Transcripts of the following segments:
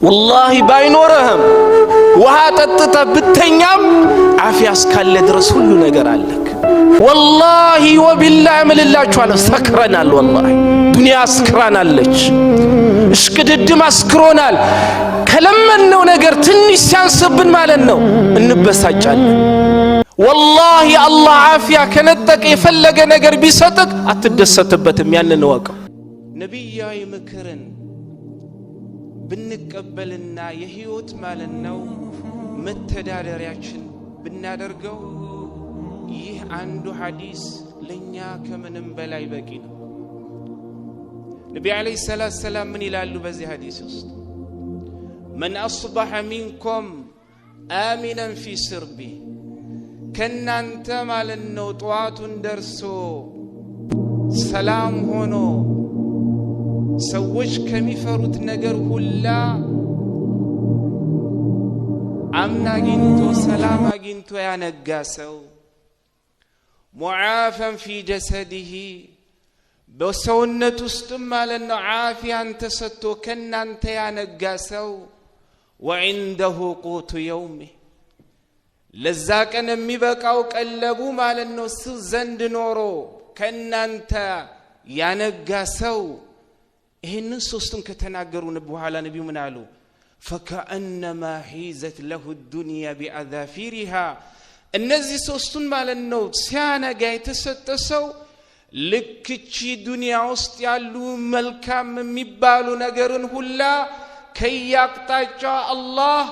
ወላሂ ባይኖርህም ውሃ ጠጥተህ ብተኛም ዓፊያ እስካለ ድረስ ሁሉ ነገር አለክ። ወላሂ ወቢላሂ እምልላችኋለሁ፣ ሰክረናል። ወላሂ ዱንያ አስክራናለች፣ እሽቅድድም አስክሮናል። ከለመነው ነገር ትንሽ ሲያንስብን ማለት ነው እንበሳጫለን። ወላሂ አላህ ዓፊያ ከነጠቀ የፈለገ ነገር ቢሰጥቅ አትደሰትበትም። ያንን እወቀው። ነቢያዊ ምክርን ብንቀበልና የህይወት ማለት ነው መተዳደሪያችን ብናደርገው ይህ አንዱ ሐዲስ ለእኛ ከምንም በላይ በቂ ነው። ነቢ ዓለይሂ ሰላቱ ሰላም ምን ይላሉ በዚህ ሐዲስ ውስጥ? መን አስበሐ ሚንኩም አሚነን ፊ ስርቢ፣ ከናንተ ማለት ነው ጠዋቱን ደርሶ ሰላም ሆኖ ሰዎች ከሚፈሩት ነገር ሁላ አምን አግኝቶ ሰላም አግኝቶ ያነጋ ሰው፣ معافى في جسده፣ በሰውነት ውስጥም ማለት ነው ዓፊያን ተሰጥቶ ከናንተ ያነጋ ሰው፣ وعنده قوت يومه፣ ለዛ ቀን የሚበቃው ቀለቡ ማለት ነው እሱ ዘንድ ኖሮ ከናንተ ያነጋ ሰው፣ ይህንን ሶስቱን ከተናገሩ በኋላ ነቢዩ ምን አሉ? فكأنما حيزت له الدنيا بحذافيرها። እነዚህ ሶስቱን ማለት ነው ሲያነጋ የተሰጠ ሰው ልክ እቺ ዱንያ ውስጥ ያሉ መልካም የሚባሉ ነገርን ሁላ ከያቅጣጫ አላህ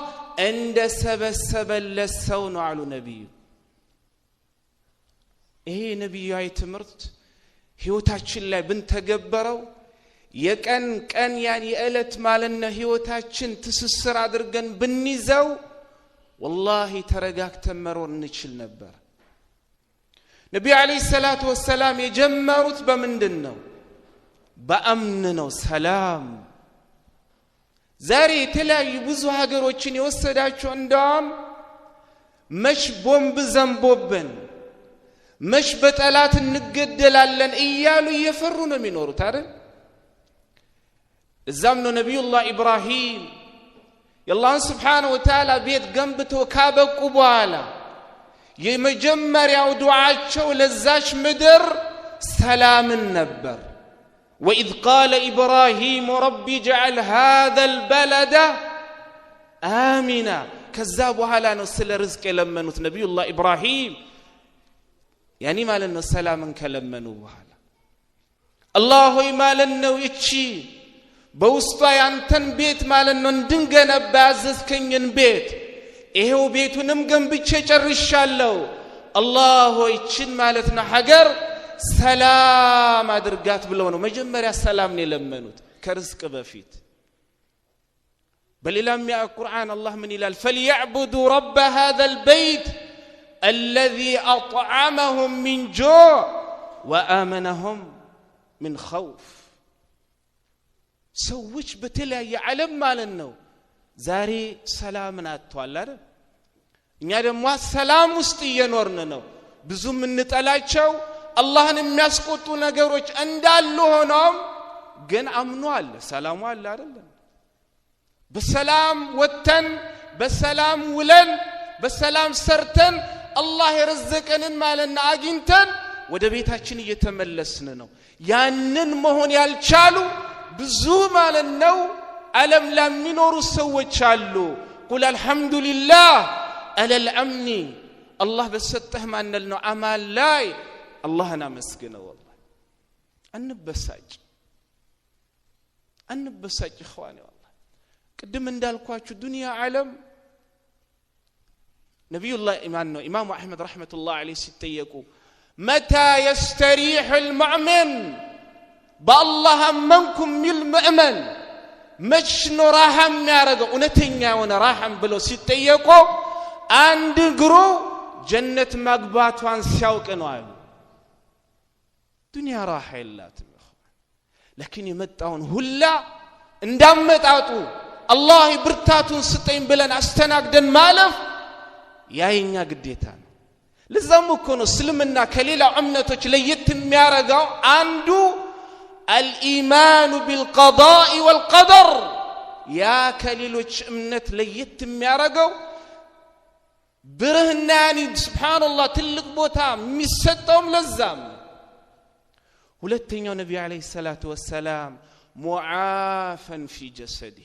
እንደ ሰበሰበለት ሰው ነው አሉ ነቢዩ። ይሄ ነቢያዊ ትምህርት ህይወታችን ላይ ብንተገበረው የቀን ቀን ያን የዕለት ማለት ነው ህይወታችን ትስስር አድርገን ብንይዘው ወላሂ ተረጋግተን መኖር እንችል ነበር። ነቢዩ ዓለይሂ ሰላቱ ወሰላም የጀመሩት በምንድን ነው? በአምን ነው፣ ሰላም። ዛሬ የተለያዩ ብዙ ሀገሮችን የወሰዳቸው እንደውም መች ቦምብ ዘንቦብን መች በጠላት እንገደላለን እያሉ እየፈሩ ነው የሚኖሩት አይደል? እዛም ነው ነቢዩላህ ኢብራሂም የአላህን ስብሓነሁ ወተዓላ ቤት ገንብቶ ካበቁ በኋላ የመጀመሪያው ዱዓቸው ለዛች ምድር ሰላምን ነበር። وإذ قال إبراهيم رب اجعل هذا البلد آمنا። ከዛ በኋላ ነው ስለ ርዝቅ የለመኑት ነቢዩላህ ኢብራሂም፣ ያኒ ማለት ነው ሰላምን ከለመኑ በኋላ አላህ ሆይ ማለት ነው እቺ በውስጧ ያንተን ቤት ማለት ነው እንድንገነባ ያዘዝከኝን ቤት ይሄው ቤቱንም ገንብቼ ጨርሻለሁ። አላህ ሆይ ይችን ማለት ነው ሀገር ሰላም አድርጋት ብለው ነው መጀመሪያ ሰላም ነው የለመኑት ከርዝቅ በፊት። በሌላም ቁርአን አላህ ምን ይላል? فليعبدوا رب هذا البيت الذي أطعمهم من جوع وآمنهم من خوف። ሰዎች በተለያየ ዓለም ማለት ነው ዛሬ ሰላምን አጥቷል አይደል? እኛ ደግሞ ሰላም ውስጥ እየኖርን ነው። ብዙ የምንጠላቸው አላህን የሚያስቆጡ ነገሮች እንዳሉ ሆኖም ግን አምኖ አለ፣ ሰላሙ አለ አይደለም? በሰላም ወጥተን በሰላም ውለን በሰላም ሰርተን አላህ የረዘቀንን ማለት ነው አግኝተን ወደ ቤታችን እየተመለስን ነው። ያንን መሆን ያልቻሉ ብዙ ማለት ነው ዓለም ላይ የሚኖሩ ሰዎች አሉ። قل الحمد لله على الأمن፣ አላህ በሰጠህ ማነል ነው አማን ላይ አላህን አመስግነው። ወላሂ አንበሳጭ አንበሳጭ إخواني። ወላሂ ቅድም እንዳልኳችሁ ዱንያ ዓለም ነቢዩላህ ኢማን ነው ኢማሙ አሕመድ رحمة الله عليه ሲጠየቁ متى يستريح المؤمن፣ በአላህ አመንኩ የሚል ምእመን መች ነው ራሃ የሚያደርገው እውነተኛ የሆነ ራሃም ብለው ሲጠየቁ አንድ እግሩ ጀነት መግባቷን ሲያውቅ ነው አሉ። ዱንያ ራሃ የላትም። لكن የመጣውን ሁላ እንዳመጣጡ አላህ ብርታቱን ስጠኝ ብለን አስተናግደን ማለፍ ያ የኛ ግዴታ ነው። ለዛም እኮ ነው እስልምና ከሌላው እምነቶች ለየት የሚያረገው አንዱ الإيمان بالقضاء والقدر። ያ ከሌሎች እምነት ለየት የሚያረገው ብርህና ያኒ ሱብሃንአላህ ትልቅ ቦታ የሚሰጠውም ለዛም። ሁለተኛው ነብዩ አለይሂ ሰላቱ ወሰላም ሙዓፈን ፊ ጀሰዲ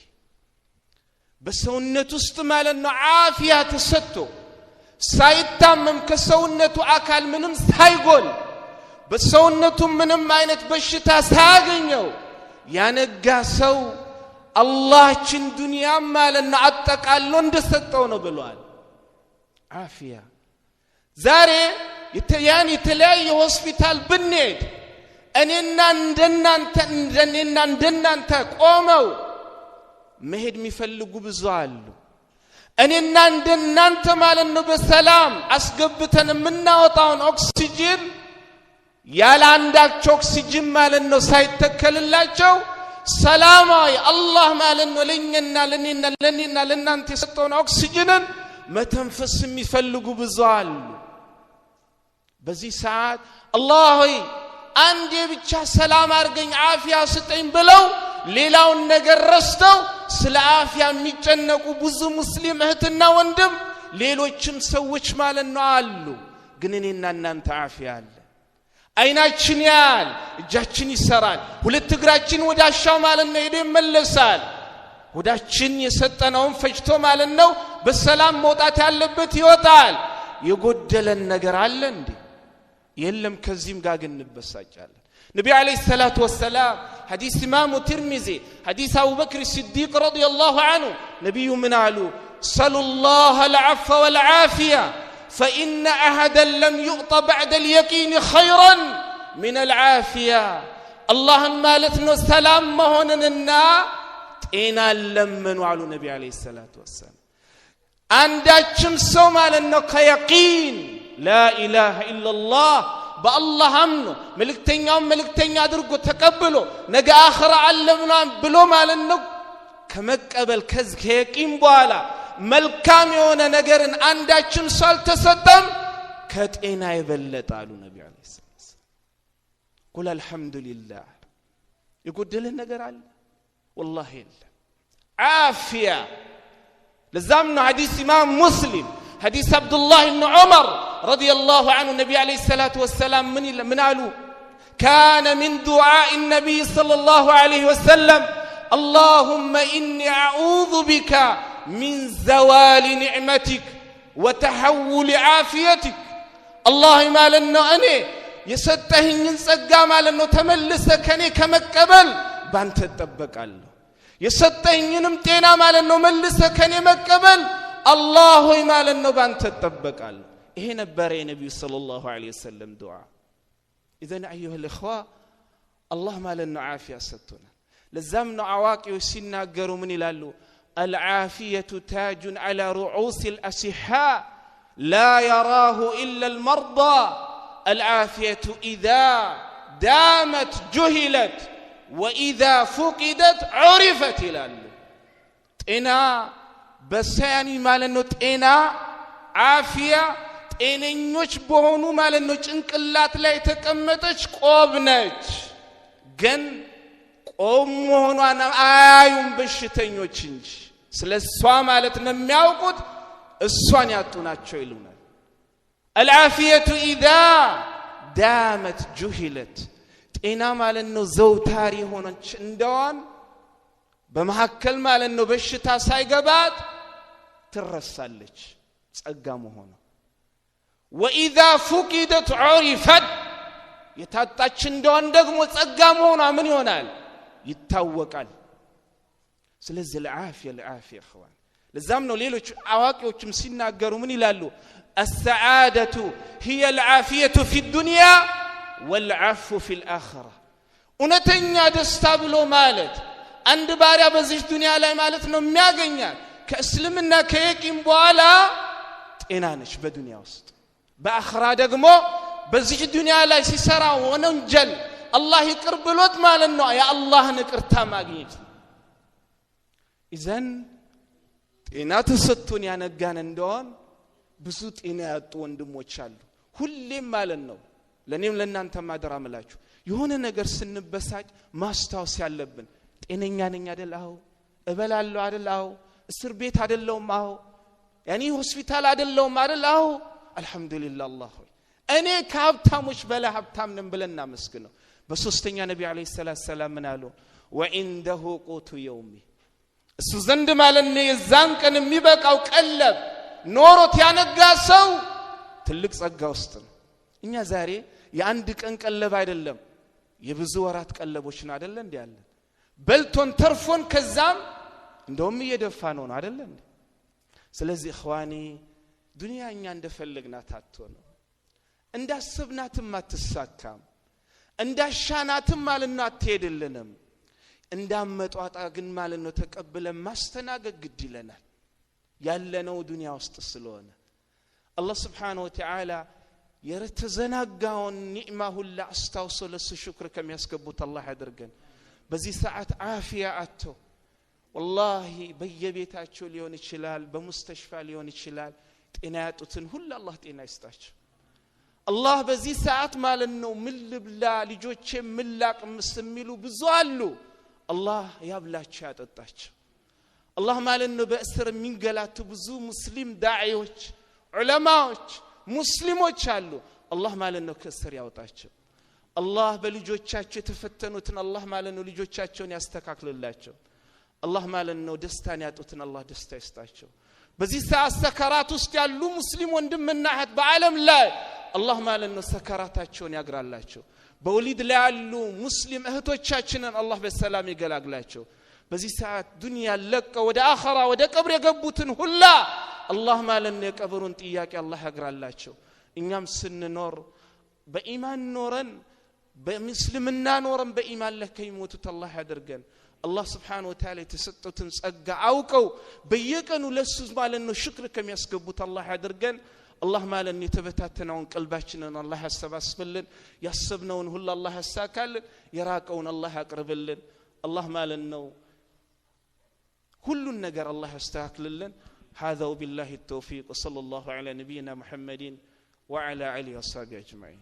በሰውነት ውስጥ ማለት ነው ዓፊያ ተሰጥቶ ሳይታመም ከሰውነቱ አካል ምንም ሳይጎል በሰውነቱ ምንም አይነት በሽታ ሳያገኘው ያነጋ ሰው አላህችን ዱንያ ማለት ነው አጠቃሎ እንደሰጠው ነው ብሏል። ዓፊያ ዛሬ የተለያየ ሆስፒታል ብንሄድ እኔና እንደናንተ እንደኔና እንደናንተ ቆመው መሄድ የሚፈልጉ ብዙ አሉ። እኔና እንደናንተ ማለት ነው በሰላም አስገብተን የምናወጣውን ኦክሲጅን ያለ አንዳች ኦክሲጅን ማለት ነው ሳይተከልላቸው ሰላማዊ አላህ ማለት ነው ለኛና ለኔና ለኔና ለናንተ የሰጠውን ኦክሲጅንን መተንፈስ የሚፈልጉ ብዙ አሉ። በዚህ ሰዓት አላህ ሆይ አንዴ ብቻ ሰላም አድርገኝ ዓፊያ ስጠኝ ብለው ሌላውን ነገር ረስተው ስለ ዓፊያ የሚጨነቁ ብዙ ሙስሊም እህትና ወንድም ሌሎችም ሰዎች ማለት ነው አሉ። ግን እኔና እናንተ ዓፊያ አለ። አይናችን ያያል፣ እጃችን ይሰራል፣ ሁለት እግራችን ወዳሻው ማለት ነው ሄዶ ይመለሳል። ሆዳችን የሰጠነውን ፈጭቶ ማለት ነው በሰላም መውጣት ያለበት ይወጣል። የጎደለን ነገር አለ እንዴ? የለም። ከዚህም ጋር ግን እንበሳጫለን። ነቢ عليه الصلاة والسلام ሐዲስ ኢማሙ ትርሚዚ ሐዲስ አቡበክር ሲዲቅ رضي الله عنه ነቢዩ ምን አሉ? سلوا الله العفو والعافية فإن أحدا لم يعط بعد اليقين خيرا من العافية። አላህን ማለት ነው ሰላም መሆንንና ጤናን ለምኑ አሉ ነቢ عليه الصلاة والسلام። አንዳችም ሰው ማለት ነው ከየቂን لا إله إلا الله በአላህ አምኖ መልእክተኛውን መልእክተኛ አድርጎ ተቀብሎ ነገ አኽራ አለ ብሎ ማለት ነው ከመቀበል ከየቂን በኋላ መልካም የሆነ ነገርን አንዳችም ሰው አልተሰጠም ከጤና የበለጠ አሉ ነቢ عليه الصلاة والسلام። ቁል አልሐምዱሊላህ። የጎደለህ ነገር አለ? ወላሂ የለም። ዓፊያ። ለዛም ነው ሐዲስ ኢማም ሙስሊም ሐዲስ አብዱላህ ብን ዑመር رضي الله عنه النبي عليه الصلاة والسلام من قالوا كان من دعاء النبي صلى الله عليه وسلم اللهم إني أعوذ بك من زوال نعمتك وتحول عافيتك። الله ما لنا أني يستهن ጸጋ ማለት ነው ተመልሰ ከኔ ከመቀበል ባንተ እጠበቃለሁ። የሰጠኝንም ጤና ማለት ነው መልሰ ከኔ መቀበል አላህ ሆይ ማለት ነው ባንተ እጠበቃለሁ። ይሄ ነበረ የነቢዩ ሰለላሁ ዐለይሂ ወሰለም ዱዓ። ኢዘን አዩሃ ልእኽዋ አላህ ማለት ነው ዓፊያ ሰጥቶናል። ለዛም ነው አዋቂዎች ሲናገሩ ምን ይላሉ? العافية تاج على رؤوس الأصحاء لا يراه إلا المرضى العافية إذا دامت جهلت وإذا فقدت عرفت ይላሉ። ጤና በሰያኒ ማለት ነው ጤና ዓፊያ ጤነኞች በሆኑ ማለት ነው ጭንቅላት ላይ የተቀመጠች ቆብ ነች። ግን ቆብ መሆኗን አያዩም በሽተኞች እንጂ ስለ እሷ ማለት ነው የሚያውቁት እሷን ያጡ ናቸው ይሉናል። العافية إذا دامت جهلت ጤና ማለት ነው ዘውታሪ ሆነች እንደዋን በመካከል ማለት ነው በሽታ ሳይገባት ትረሳለች ጸጋ መሆኗ። ወኢዛ ፉቂደት ዑሪፈት የታጣች እንደሆን ደግሞ ጸጋ መሆኗ ምን ይሆናል? ይታወቃል። ስለዚህ العافية العافية إخوان። ለዛም ነው ሌሎች አዋቂዎችም ሲናገሩ ምን ይላሉ? السعادة هي العافية في الدنيا والعفو في الآخرة። እውነተኛ ደስታ ብሎ ማለት አንድ ባሪያ በዚህ ዱንያ ላይ ማለት ነው የሚያገኛት ከእስልምና ከየቂን በኋላ ጤና ነች በዱንያ ውስጥ። በአኽራ ደግሞ በዚህ ዱንያ ላይ ሲሰራ ወንጀል አላህ ይቅር ብሎት ማለት ነው የአላህን ይቅርታ ማግኘት ነው። ኢዘን ጤና ተሰጥቶን ያነጋን እንደሆን ብዙ ጤና ያጡ ወንድሞች አሉ። ሁሌም ማለት ነው ለኔም ለእናንተም አደራ ምላችሁ የሆነ ነገር ስንበሳጭ ማስታወስ ያለብን ጤነኛ ነኝ አይደል? አዎ እበላለሁ አይደል? አዎ። እስር ቤት አይደለሁም? አዎ። ያኒ ሆስፒታል አይደለሁም አይደል? አዎ። አልহামዱሊላህ አላህ ሆይ እኔ ከሀብታሞች በላይ ሀብታም ነኝ ብለን እናመስግነው። በሶስተኛ ነቢ አለይሂ ሰላቱ ሰላም ምን አሉ? ወዒንደሁ ቁቱ የውሚ፣ እሱ ዘንድ ማለት ነው የዛን ቀን የሚበቃው ቀለብ ኖሮት ያነጋ ሰው ትልቅ ጸጋ ውስጥ ነው። እኛ ዛሬ የአንድ ቀን ቀለብ አይደለም የብዙ ወራት ቀለቦች ነው አይደለ እንዴ ያለን? በልቶን ተርፎን ከዛም እንደውም እየደፋ ነው አይደለ እንዴ? ስለዚህ እኽዋኒ ዱንያ እኛ እንደፈለግናት አትሆንም፣ እንዳሰብናትም አትሳካም፣ እንዳሻናትም ማለት ነው አትሄድልንም። እንዳመጧጣ ግን ማለት ነው ተቀብለን ማስተናገድ ግድ ይለናል፣ ያለነው ዱንያ ውስጥ ስለሆነ። አላህ ስብሓነሁ ወተዓላ የተዘናጋውን ኒዕማ ሁላ አስታውሶ ለሱ ሽክር ከሚያስገቡት አላህ ያደርገን። በዚህ ሰዓት ዓፊያ አጥቶ ወላሂ በየቤታቸው ሊሆን ይችላል፣ በሙስተሽፋ ሊሆን ይችላል፣ ጤና ያጡትን ሁሉ አላህ ጤና ይስጣቸው። አላህ በዚህ ሰዓት ማለት ነው ምን ልብላ ልጆቼ ምን ላቅምስ የሚሉ ብዙ አሉ። አላህ ያብላቸው ያጠጣቸው። አላህ ማለት ነው በእስር የሚንገላቱ ብዙ ሙስሊም ዳዒዎች፣ ዑለማዎች፣ ሙስሊሞች አሉ። አላህ ማለት ነው ከእስር ያውጣቸው። አላህ በልጆቻቸው የተፈተኑትን አላህ ማለት ነው ልጆቻቸውን ያስተካክልላቸው። አላህ ማለት ነው ደስታን ያጡትን አላህ ደስታ ይስጣቸው። በዚህ ሰዓት ሰከራት ውስጥ ያሉ ሙስሊም ወንድምና እህት በዓለም ላይ አላህ ማለት ነው ሰከራታቸውን ያግራላቸው። በወሊድ ላይ ያሉ ሙስሊም እህቶቻችንን አላህ በሰላም ይገላግላቸው። በዚህ ሰዓት ዱንያ ለቀው ወደ አኸራ ወደ ቀብር የገቡትን ሁላ አላህ ማለት ነው የቀብሩን ጥያቄ አላህ ያግራላቸው። እኛም ስንኖር በኢማን ኖረን በምስልምና ኖረን በኢማን ላይ ከሚሞቱት አላህ ያደርገን። አላህ ስብሓነሁ ወተዓላ የተሰጡትን ጸጋ አውቀው በየቀኑ ለሱ ማለት ነው ሽክር ከሚያስገቡት አላህ ያደርገን። አላህ ማለት ነው የተበታተነውን ቀልባችንን አላህ ያሰባስብልን። ያሰብነውን ሁሉ አላህ ያሳካልን። የራቀውን አላህ ያቅርብልን። አላህ ማለት ነው ሁሉን ነገር አላህ ያስተካክልልን። هذا وبالله التوفيق، وصلى الله على نبينا محمد وعلى آله وصحبه أجمعين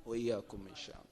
وإياكم إن شاء الله.